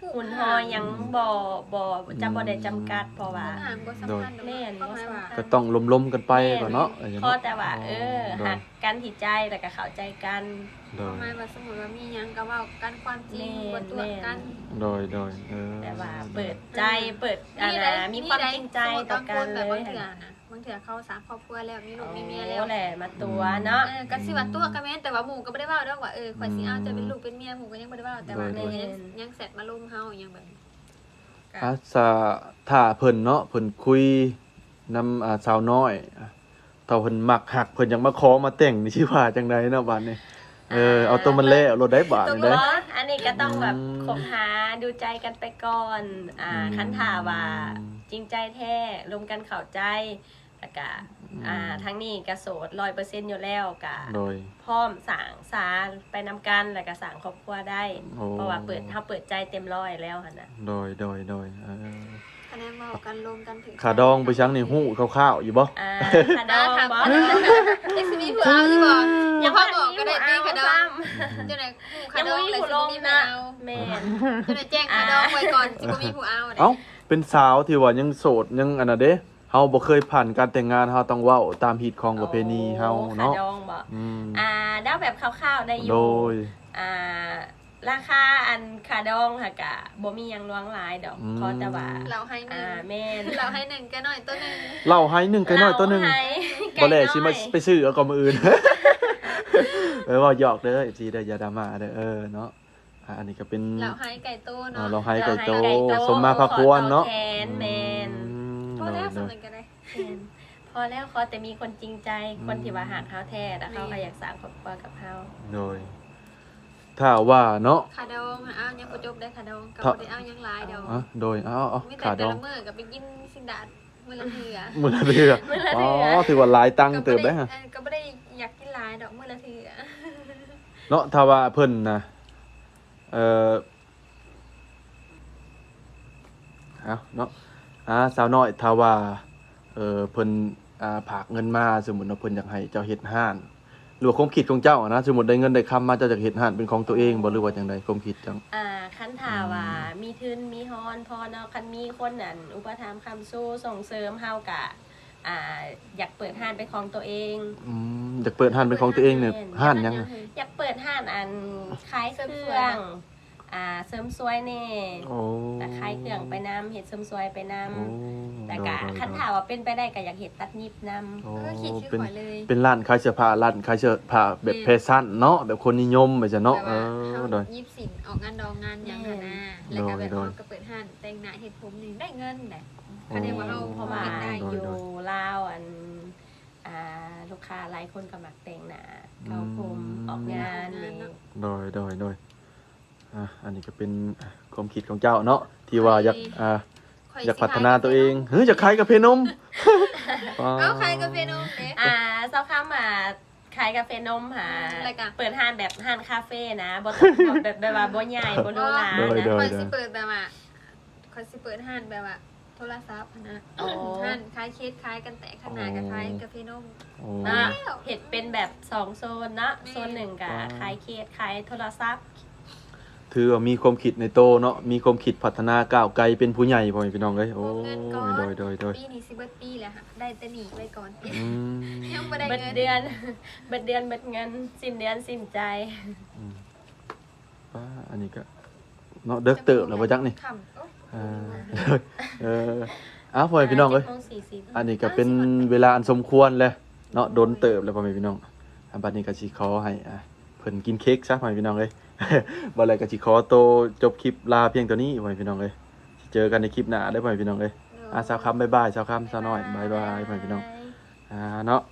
ຫຸ່ນຫໍ່ຫຍັງບໍ່ ບໍ່ ຈະບໍ່ໄດ້ຈຳກັດ ອືມ ເພາະວ່າ ຮູບຮ່າງບໍ່ສຳຄັນດອກ ໂດຍ ແມ່ນ ຄວາມໝາຍວ່າ ບໍ່ສຳຄັນ ກໍຕ້ອງລົມໆກັນໄປ ແມ່ນ ກ່ອນເນາະ ເອີ ເພາະແຕ່ວ່າ ໂອ້ ເອີ ໂດຍ ຮັກກັນທີ່ໃຈ ແລ້ວກໍເຂົ້າໃຈກັນ. ໂດຍ ຄວາມໝາຍວ່າ ສົມມຸດວ່າມີຫຍັງກໍເວົ້າກັນຄວາມຈິງ ແມ່ນ ບໍ່ຕົວະກັນ ແມ່ນ ໂດຍ ໂດຍ ເອີ ແບບວ່າເປີດໃຈ ເອີ ເປີດ ອັນນະ ມີຄວາມຈິງໃຈຕໍ່ກັນເລີຍ. ບາງເທື່ອນະ ບາງເທື່ອເຂົາສ້າງຄອບຄົວແລ້ວ ມີລູກມີເມຍແລ້ວ ໂອ້ ແຫຼະ ມາຕົວະເນາະ ອືມ ເອີ ກໍຊິວ່າຕົວະກໍແມ່ນ ແຕ່ວ່າໝູ່ກໍບໍ່ໄດ້ເວົ້າດອກວ່າ ເອີ ຂ້ອຍຊິເອົາເຈົ້າເປັນ ອືມ ລູກເປັນເມຍ ໝູ່ກໍຍັງບໍ່ໄດ້ເວົ້າ ແຕ່ວ່າ ໂດຍ ກໍຍັງ ໂດຍ ຍັງແຊັດມາລົມເຮົາຫຍັງແບບນີ້ ກໍ ອ່າ ສະ ຖ້າເພິ່ນເນາະ ເພິ່ນຄຸຍນຳ ອ່າ ສາວນ້ອຍ ຖ້າເພິ່ນມັກຮັກ ເພິ່ນຢາກມາຂໍມາແຕ່ງນີ້ ຊິວ່າຈັ່ງໃດເນາະບາດນີ້? ເອີ ອ່າ ເອົາໂຕມັນແລ້ວໂລດໄດ໋ບາດນີ້ເດ້. ອັນນີ້ກໍຕ້ອງແບບ ອືມ ຄົບຫາດູໃຈກັນໄປກ່ອນ ອ່າ ອືມ ຄັນຖ້າວ່າຈິງໃຈແທ້ ລົມກັນເຂົ້າໃຈ ແລ້ວກະ ອືມ ອ່າ ທາງນີ້ກະໂສດຮ້ອຍເປີເຊັນຢູ່ແລ້ວ ກະ ໂດຍ ພ້ອມສ້າງສາໄປນຳກັນ ແລ້ວກະສ້າງຄອບຄົວໄດ້ ໂອ້ ເພາະວ່າເປີດ ເຮົາເປີດໃຈເຕັມຮ້ອຍແລ້ວຫັ້ນນະ. ໂດຍ ໂດຍ ໂດຍ ເອີ ຄະແນນເວົ້າກັນລົມກັນຖືກ ຄ່າດອງໄປສັງນີ້ຮູ້ຄ່າວໆຢູ່ບໍ່? ອ່າ ຄ່າດອງບໍ່? ຍັງຊິມີຜູ້ເອົາຢູ່ບໍ່? ຍັງພໍບອກກໍໄດ້ຕິຄ່າດອງ ຈັ່ງໃດຮູ້ຄ່າດອງແລ້ວຊິບໍ່ມີຜູ້ເອົາ. ແມ່ນ ຈັ່ງໃດແຈ້ງຄ່າດອງໄວ້ກ່ອນ ຊິບໍ່ມີຜູ້ເອົາເດ້. ເອົ້າ ເປັນສາວທີ່ວ່າຍັງໂສດ ຍັງອັນນັ້ນເດ້ ເຮົາບໍ່ເຄີຍຜ່ານການແຕ່ງງານ ເຮົາຕ້ອງເວົ້າຕາມຮີດຄອງປະເພນີເຮົາເນາະ. ໂອ້ ຄ່າດອງບໍ? ອືມ ອ່າ ເດົາແບບຄ່າວໆໄດ້ຢູ່. ໂດຍ ອ່າ ລາຄາອັນຄ່າດອງຫັ້ນກະບໍ່ມີຫຍັງຫຼວງຫຼາຍດອກ ອືມ ຂໍແຕ່ວ່າ ເຫຼົ້າໄຮໜຶ່ງ ອ່າ ແມ່ນ ເຫຼົ້າໄຮໜຶ່ງ ໄກ່ນ້ອຍໂຕໜຶ່ງ ເຫຼົ້າໄຮໜຶ່ງ ໄກ່ນ້ອຍໂຕໜຶ່ງ ເຫຼົ້າໄຮໄກ່ນ້ອຍ ບໍ່ແລະຊິມາໄປຊື້ເອົາກ່ອນມື້ອື່ນ. ເອີ ເວົ້າຫຍອກເດີ ເອັຟຊີ ເດີ ຢ່າດຣາມາເດີ ເອີ ເນາະ. ອ່າ ອັນນີ້ກໍເປັນ ເຫຼົ້າໄຮໄກ່ໂຕເນາະ ເອີ ເຫຼົ້າໄຮໄກ່ໂຕ ເຫຼົ້າໄຮໄກ່ໂຕ ສົມມາພາຄວນເນາະ. ຂໍຕອບແທນ ອືມ ແມ່ນ ໂດຍ ພໍແລ້ວ ໂດຍ ສ່ຳນັ້ນກໍໄດ້ ແມ່ນ ພໍແລ້ວ ຂໍແຕ່ມີຄົນຈິງໃຈ ອືມ ຄົນທີ່ວ່າຮັກເຮົາແທ້ ແລ້ວເຂົາກໍ ແມ່ນ ຢາກສ້າງຄອບຄົວກັບເຮົາ. ໂດຍ ຖ້າວ່າເນາະ ຄ່າດອງ ອ້າວ ຍັງບໍ່ຈົບໄດ໋ຄ່າດອງ ກໍ ຖ້າ ບໍ່ໄດ້ເອົາຫຍັງຫຼາຍດອກ. ອ່ະ ໂດຍ ເອົາ ເອົາ ມີແຕ່ ຄ່າດອງ ແຕ່ລະມື້ກໍໄປກິນຊີ້ນດາດມື້ລະເທື່ອ ມື້ລະເທື່ອ ມື້ລະເທື່ອ ອໍ ຖືວ່າຫຼາຍຕັງເຕີບເດ້ ກໍບໍ່ໄດ້ ເອີ ກໍບໍ່ໄດ້ຢາກກິນຫຼາຍດອກ ມື້ລະເທື່ອເນາະ. ຖ້າວ່າເພິ່ນນະ ເອີ ເອົາເນາະ ອ່າ ສາວນ້ອຍ ຖ້າວ່າ ເອີ ເພິ່ນ ອ່າ ຝາກເງິນມາ ສົມມຸດວ່າເພິ່ນຢາກໃຫ້ເຈົ້າເຮັດຮ້ານ ຫຼືວ່າຄວາມຄິດຂອງເຈົ້ານະ ສົມມຸດໄດ້ເງິນໄດ້ຄຳມາ ເຈົ້າຢາກເຮັດຮ້ານເປັນຂອງຕົວເອງບໍ່ ຫຼືວ່າຈັ່ງໃດ ຄວາມຄິດເຈົ້າ? ອ່າ ຄັນຖ້າວ່າ ອືມ ມີທຶນມີຮອນພໍເນາະ ຄັນມີຄົນ ອັນ ອຸປະຖຳຄ້ຳຊູ ສົ່ງເສີມ ເຮົາກະ ອ່າ ຢາກເປີດຮ້ານເປັນຂອງຕົວເອງ. ອືມ ຢາກເປີດຮ້ານເປັນຂອງຕົວເອງນີ້ ເປີດຮ້ານ ຮ້ານຫຍັງ? ຢາກເປີດຮ້ານອັນຂາຍເຄື່ອງ ເສີມສວຍ ອ່າ ອ່າເສີມສວຍແດ່ ໂອ້ ແລ້ວຂາຍເຄື່ອງໄປນຳ ເຮັດເສີມສວຍໄປນຳ ໂອ້ ແລ້ວກະ ໂດຍໆໆ ຄັນຖ້າວ່າເປັນໄປໄດ້ກະຢາກເຮັດຕັດຫຍິບນຳ ໂອ້ ເອີ ຄິດຄື ເປັນ ຂ້ອຍເລີຍ ເປັນຮ້ານຂາຍເສື້ອຜ້າ ຮ້ານຂາຍເສື້ອຜ້າແບບ ແມ່ນ ແຟຊັນເນາະ ແບບຄົນນິຍົມ ວ່າຊັ້ນເນາະ ແບບວ່າ ເອີ ເຮົາ ໂດຍ ຫຍິບສິ້ນອອກງານດອງງານຫຍັງ ແມ່ນ ຫັ້ນນະ ແລ້ວກະແບບ ໂດຍໆ ເຮົາກະເປີດຮ້ານແຕ່ງໜ້າເຮັດຜົມນີ້ໄດ້ເງິນແຫຼະ ໂອ້ ຄັນແມ່ນວ່າເຮົາ ໂດຍໆ ເຮັດໄດ້ ໂດຍໆ ຢູ່ລາວ ອັນ ອ່າ ລູກຄ້າຫຼາຍຄົນກະມັກແຕ່ງໜ້າ ອືມ ເກົ້າຜົມ ອອກງານນີ້ ໂດຍໆໆ ອ່າ ອັນນີ້ກະເປັນ ອ່າ ຄວາມຄິດຂອງເຈົ້າເນາະ ທີ່ວ່າຢາກ ຂ້ອຍ ອ່າ ຂ້ອຍ ຢາກພັດທະນາໂຕເອງ ຊິຂາຍກາເຟນົມ ເອີ ຢາກຂາຍກາເຟນົມ ເອີ ຢາກຂາຍກາເຟນົມເດ້ ອ່າ ຊາວຄຳ ອ່າ ຂາຍກາເຟນົມຫາ ອືມ ແລ້ວກະ ເປີດຮ້ານແບບຮ້ານຄາເຟນະ ບໍ່ຕ້ອງແບບ ແບບວ່າບໍ່ໃຫຍ່ ບໍ່ຫຼູຫຼາ ໂດຍໆ ນະ ໂດຍໆ ຂ້ອຍຊິເປີດແບບວ່າ ຂ້ອຍຊິເປີດຮ້ານແບບວ່າໂທລະສັບຫັ້ນນະ ອໍ ຮ້ານຂາຍເຄສ ຂາຍກັນແຕກ ຂ້າງໜ້າກະຂາຍກາເຟນົມ ອໍ ເນາະ ເຮັດເປັນແບບສອງໂຊນເນາະ ແມ່ນ ໂຊນໜຶ່ງກະ ວ້າ ຂາຍເຄສ ຂາຍໂທລະສັບ ຖືວ່າມີຄວາມຄິດໃນໂຕເນາະ ມີຄວາມຄິດພັດທະນາກ້າວໄກເປັນຜູ້ໃຫຍ່ ພໍ່ແມ່ພີ່ນ້ອງເອີຍ ໂອ້ ໂດຍໆໆ ປີນີ້ຊິເບິດປີແລ້ວ ໄດ້ແຕ່ໜີ້ໄວ້ກ່ອນ ອືມ ຍັງບໍ່ໄດ້ເງິນ ເບິດເດືອນ ເບິດເດືອນເບິດເງິນ ສິ້ນເດືອນສິ້ນໃຈ ອືມ ປ້າ ອັນນີ້ກະເນາະ ເດິກເຕີບແລ້ວບໍ່ຈັກນີ້ ຄ່ຳ ໂອ້ຍ ເອີ ເອີ ອ້າວ ພໍ່ແມ່ພີ່ນ້ອງເອີຍ ເຈັດໂມງສີ່ສິບ ອັນນີ້ກະເປັນເວລາອັນສົມຄວນແລ້ວເນາະ ໂດຍ ດົນເຕີບແລ້ວ ພໍ່ແມ່ພີ່ນ້ອງ ອ່າ ບັດນີ້ກະຊິຂໍໃຫ້ ອ່າ ເພິ່ນກິນເຄັກຊະ ພໍ່ແມ່ພີ່ນ້ອງເອີຍ ບັດແລ້ວກະຊິຂໍໂຕຈົບຄລິບລາພຽງເທົ່ານີ້ ພໍ່ແມ່ພີ່ນ້ອງເອີຍ ຊິເຈີກັນໃນຄລິບໜ້າເດີ ພໍ່ແມ່ພີ່ນ້ອງເອີຍ ໂດຍ ອ່າ ສາວຄຳ ບາຍບາຍ ສາວຄຳ ສາວນ້ອຍ ບາຍບາຍ ພໍ່ແມ່ພີ່ນ້ອງ ອ່າ ເນາະ